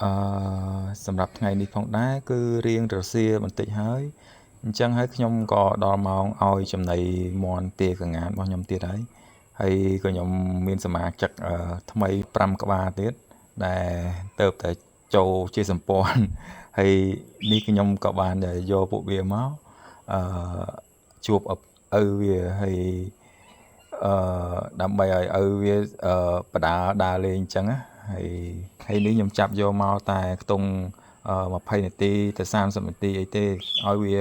អឺសម្រាប់ថ្ងៃនេះផងដែរគឺរៀងរសៀលបន្តិចហើយអញ្ចឹងហើយខ្ញុំក៏ដល់ម៉ោងឲ្យចំណីមាន់ទាក្ងានរបស់ខ្ញុំទៀតហើយហើយក៏ខ្ញុំមានសមាជិកថ្មី5ក្បាលទៀតដែលទៅតែចូលជាសម្ព័ន្ធហើយនេះខ្ញុំក៏បានយកពួកវាមកអឺជួបឪវាហើយអឺដើម្បីឲ្យឪវាបដាដើរលេងអញ្ចឹងណាហើយហើយនេះខ្ញុំចាប់យកមកតែខ្ទង់20នាទីទៅ30នាទីអីទេឲ្យវា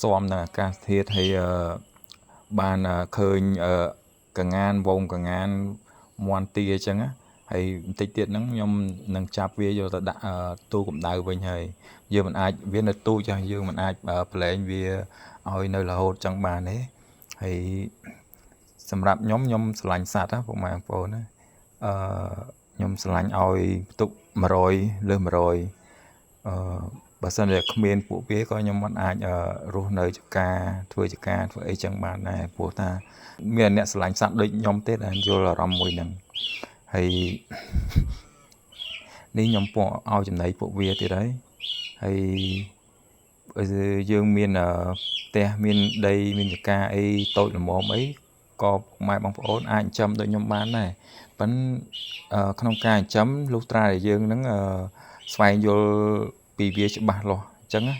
ស៊ាំនឹងអាកាសធាតុហើយបានឃើញកងានវងកងានមាន់ទាអញ្ចឹងណាហើយបន្តិចទៀតហ្នឹងខ្ញុំនឹងចាប់វាយកទៅដាក់ទូកម្ដៅវិញហើយយើងមិនអាចវានៅទូចចាស់យើងមិនអាចប្រឡែងវាឲ្យនៅរហូតចឹងបានទេហើយសម្រាប់ខ្ញុំខ្ញុំស្រឡាញ់សត្វណាពុកម៉ែបងប្អូនណាអឺខ្ញុំស្រឡាញ់ឲ្យផ្ទុក100លើស100អឺបើសិនជាគ្មានពួកវាក៏ខ្ញុំមិនអាចរស់នៅចការធ្វើចការធ្វើអីចឹងបានដែរព្រោះថាមានអ្នកស្រឡាញ់សត្វដូចខ្ញុំទេដែលយល់អារម្មណ៍មួយហ្នឹងហើយនេះខ្ញុំពកឲ្យចំណីពួកវាទៀតហើយហើយយើងមានផ្ទះមានដីមានចការអីតូចល្មមអីក៏ម៉ែបងប្អូនអាចចិញ្ចឹមដូចខ្ញុំបានដែរប៉ិនក្នុងការចិញ្ចឹមលុះត្រាតែយើងនឹងស្វែងយល់ពីវាច្បាស់លាស់អញ្ចឹងណា